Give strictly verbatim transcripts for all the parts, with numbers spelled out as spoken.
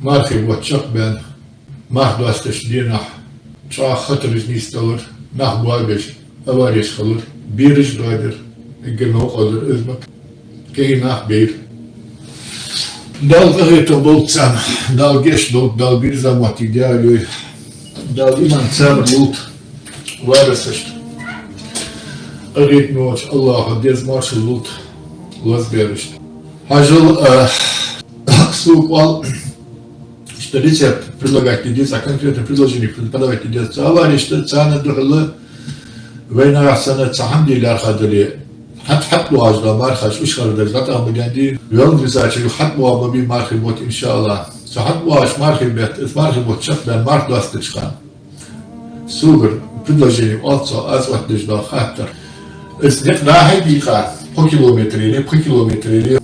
Мархий бутт чакхбаьнна, марха достача дийнахьа чӀоагӀа хатараш нийсделар, нах боабеш, авареш хилар, бераш доадир, эггара новкъа дар из ма, кӀезига нах бейр. Дала къахетам болба царна, Дала гешт долда, Дала бирза моттиг даь йойла, Дала иман царна лулда, варасашта. Къахетаме волча АллахӀа деза моаршал лулда лазаберашта. Хьажал, а, сога оал, иштта рецепт предлагать де деза, конкретно предложени преподавать де деза. Цу аварашта, царна духьала вайнаха санна цхьа хӀама де лаьрхӀа дале, хьат-, хьатӀабоагӀаш дола мархаш уж хӀара деш дӀатӀа ма даьннадий, велла висача юха хьатӀабоагӀа ма бий мархий бутт, иншааллахӀ. Цу хьатӀабоагӀача мархий бетта, из мархий бутт чакхбаьнна марха достача хана согара предложени оал цо, аз оттадеш дола хаттар. Из никъ дӀа-хьа бийкъа, пхи километр яле, пхи километр яле,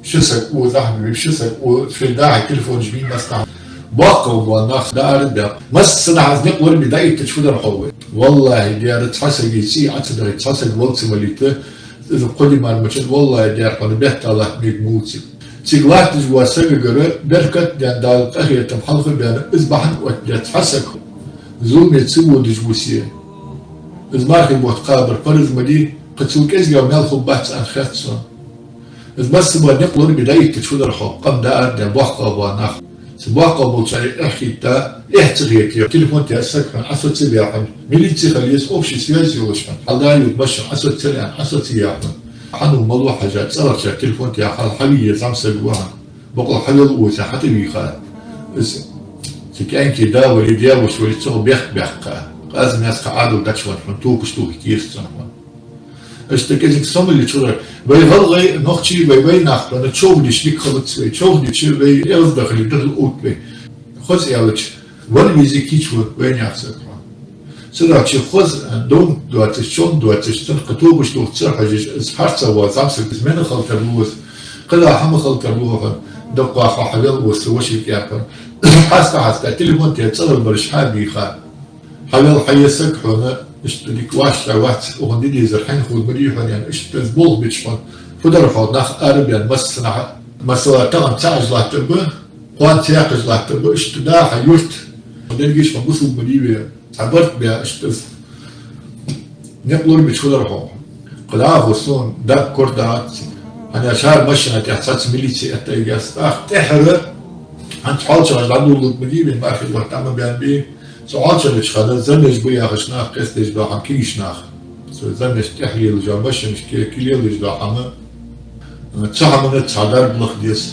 ши саг укхаза хьабоагӀа, ши саг укхаза, шоай дӀа-хьа телефонаш бий массанахьа. БоккхагӀа бола нах дӀаарадаьккха. Массанахьа из никъ лорабе дӀаэттача фу дар хьо вай? ВаллахӀи, дера, цхьан сага цӀий Ӏо ца дахийта, цхьан сага вала ца малийта, из кхо ди мара мача, валлахӀи, дера, хьона бетта латта мегаргва цига. Цига латташ вола сагагара беркат а даьнна, Дала къахетам хьалха а баьнна, из бахьан оттадаь цхьа саг зуламе ца водаш вусе. Из мархий бутт кхабар параз ма дий, кхы цул кӀезигагӀа маьл хургбац аьнна хет сона. Из массабола никъ лорабе дӀаэттача фу дар хьо, къам дӀаарадаь, боккхагӀа бола нах. Цу боккхагӀа болчарех эхь хетта, эхь ца хете, телефон тӀа саг хьона Ӏо со ца ве хьона, милици хила еза, общий связь йолаш хьона, хьалдаьлла машин Ӏо со ца ле, Ӏо со ца яь хьона. Хьанна ва, малав хьажа, цӀагӀарчар телефон тӀа хьал хьаве еза зӀамсаг ва хьона. Бокъонца хьавел укхаза, хьатӀавийха. Из цу кӀаьнка да вале, даь-воша вале, цох бехк баьккха. Къаьстта маьс кхы Ӏадал дача ван хьона, топаш тохийта еза цунна хьона. Иштта кӀезига сомаллича хургдар. Вай гӀалгӀай, нохчий, вай вайнаха хьона човхадича дика хилац вай. Човхадича вай эгӀаздахале духьал отт вай. Хоза аьлча, вала веза кийча ва вайнаьха саг хьона. Цудухьа хоза, дом доацаш, чом доацаш, цунах кхы топаш тоха ца хьожаш, из харцахьа вола зӀамсаг, из мена хила тарлу из, кхыдола хӀама хила тарлу хьона, даккха хьо хьавел укхаза, вошийга кӀаьркхьа. Хьаста-хьаста телефон тӀа цӀагӀарбараш хьабийха. Хьавел хьае саг хьона, иштта дика вӀаштӀехьа вац, укхун ди дезар хьайна хургма дий хьона, аьнна, иштта из болх бича хьона. Фу дар хьо, нах арабаьнна массанахьа, масала, тахан цхьа Ӏаж латтаргба, кхоана цхьа Ӏаж латтаргба, иштта дӀа-хьа юрта деррига хьона бусалба ма дий вай, цхьа барт баь, иштта из никъ лорабича фу дар хьо. Кхы дӀахо сона дакъа корта дац. ХӀана аьлча хӀара машина тӀа цхьацца милици этта йигас. ТӀаккха тӀеххьара хӀанз хьоалчагӀаш дӀадоладу ма дий вай, мархий бутт тӀа ма баьннабий. Цу хьоалчагӀча хана замеш ба яхаш нах къестадеш дола хӀама кегийча наха. Цу замеш тӀехьа лелаш йола машинаш ке-, кий лелаш дола хӀама. Цу хӀаманна цхьа дарба лаха деза.